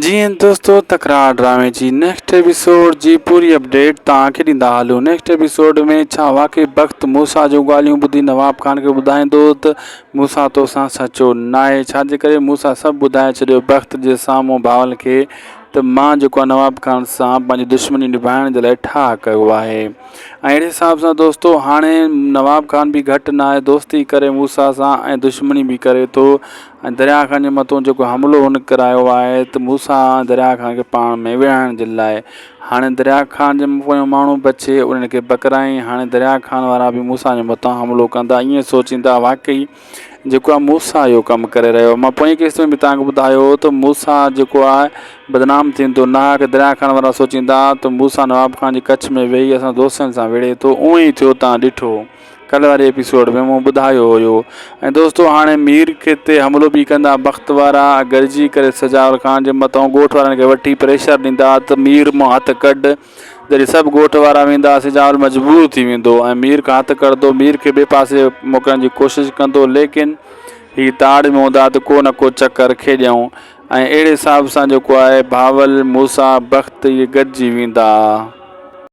جيئن دوستو تڪرار ڊرامي جي نيڪسٽ ايپيسوڊ جي پوري اپڊيٽ توهان کي ڏيندا هلون نيڪسٽ ايپيسوڊ ۾ ڇا واقعي بخت موسيٰ جون ڳالهيون ٻڌي نواب خان کي ٻڌائيندو ته موسيٰ توسان سچو ناهي ڇا جي ڪري موسيٰ سڀ ٻڌائي ڇڏيو بخت جي سامهون بهاول کي ته مان جيڪو نواب خان سان پنهنجي دشمني نڀائڻ جي لاء ٺاهه ڪيو آهي ۽ اهڙي حساب سان دوستو هاڻي نواب خان به گهٽ ناهي دوستي ڪري موسيٰ سان ۽ دشمني به ڪري ٿو ۽ دريا خان جي مٿو جيڪو حملو هن ڪرايو آهي ته موسيٰ ۽ دريا خان کي پاڻ ۾ وڙهائڻ جي لاء هاڻي دريا خان جي پويان ماڻهو بچي انهن کي پڪڙائين هاڻي دريا خان وارا به موسيٰ جي مٿان حملو ڪندا ائين سوچيندا واقعي جيڪو آهي موسيٰ اهو ڪم ڪري رهيو مان پوئين قسط ۾ به توهان کي ٻڌايو هو ته موسيٰ جيڪو آهي بدنام ٿيندو ناحق دريا خان وارا سوچيندا ته موسيٰ نواب خان جي ڪڇ ۾ ويهي اسان دوستن سان وڙهي ٿو اونئين ئي ٿيو توهان ڏٺو. ڪلهه واري ايپيسوڊ ۾ مون ٻڌايو هيو ۽ دوستو هاڻي مير کي تي حملو به ڪندا بخت وارا گڏجي ڪري سجاول خان جي مٿان ڳوٺ وارن کي وٺي پريشر ڏيندا ته مير مان هٿ ڪڍ جڏهن سڀ ڳوٺ وارا ويندا سجاول مجبور ٿي ويندو ۽ مير کان هٿ ڪڍندو مير کي ٻئي پاسي موڪلڻ جي ڪوشش ڪندو ليڪن هي تاڙ ۾ هوندا ته ڪو نه ڪو چڪر کيڏيائون ۽ اهڙي حساب سان جيڪو آهي بهاول موسيٰ بخت اهي گڏجي ويندا.